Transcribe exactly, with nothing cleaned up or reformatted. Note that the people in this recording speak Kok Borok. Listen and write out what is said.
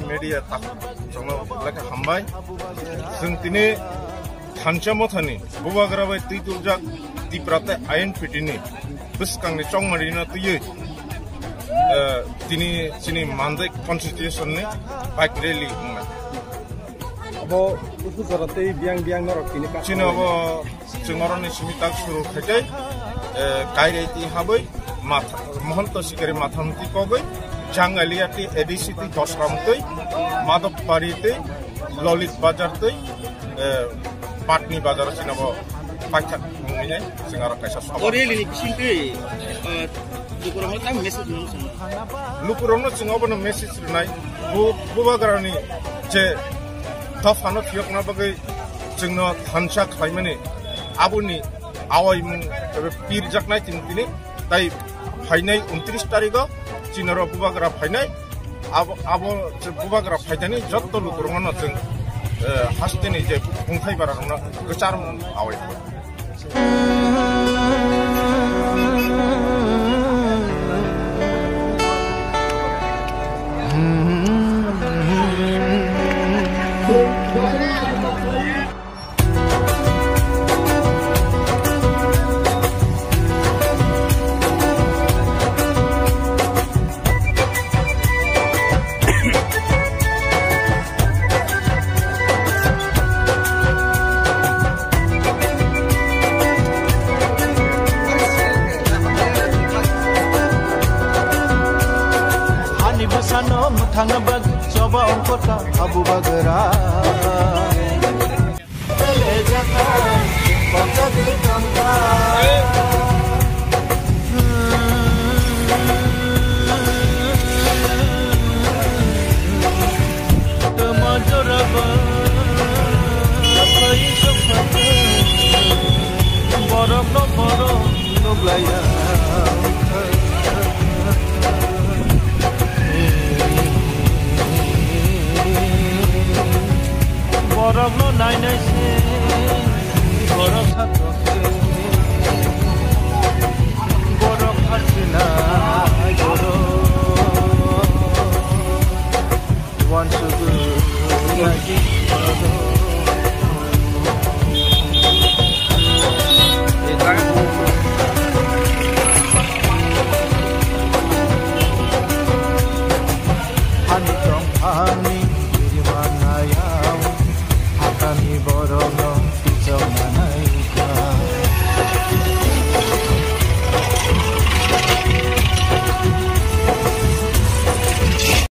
Media tak chwngno lekha hambai. Chwng tini thansa mothani bubagra bai twi tuljak Tipra tei I N P T ni bwskangni chongmarino twiwi, eh, tini chini Mandai constitution ni bike rally wngna. Abo busu jora tei biyang biyang norok tini ka chini abo chwng oroni simi tak suru khaikhe, eh, Kairai twi habwi Matha-, Mohonto Sikari Mathamti kogwi, Jangalia twi A D C twi Dosram twi, Madhobpari twi, Lolit Bazar twi, eh, Patni Bazar sinabo paithak wngwi nai, chwng aro kaisa sabha. O rally ni bisingtwi, eh, lukurokno tamo message rwno chwng? Lukurokno chwng obono message rwnai, bu-, bubagrani je dophano phiyokna bagwi chwngno thansa khlaimani aboni awaimung ebe pirjaknai chwng tini, tai phainai untris tarigo chinaro bubagra phainai, abo, abo je bubagra phaitani jotto lukurokno chwng, eh, hasteni je bungthai bara rokno kwchar awai. Hani bwsano mwthangna bagwi choba ongkota abu bagra. Borok no borok nuglaiya. Borok no nainai se borok satok se borok harsinai borok wansugwi.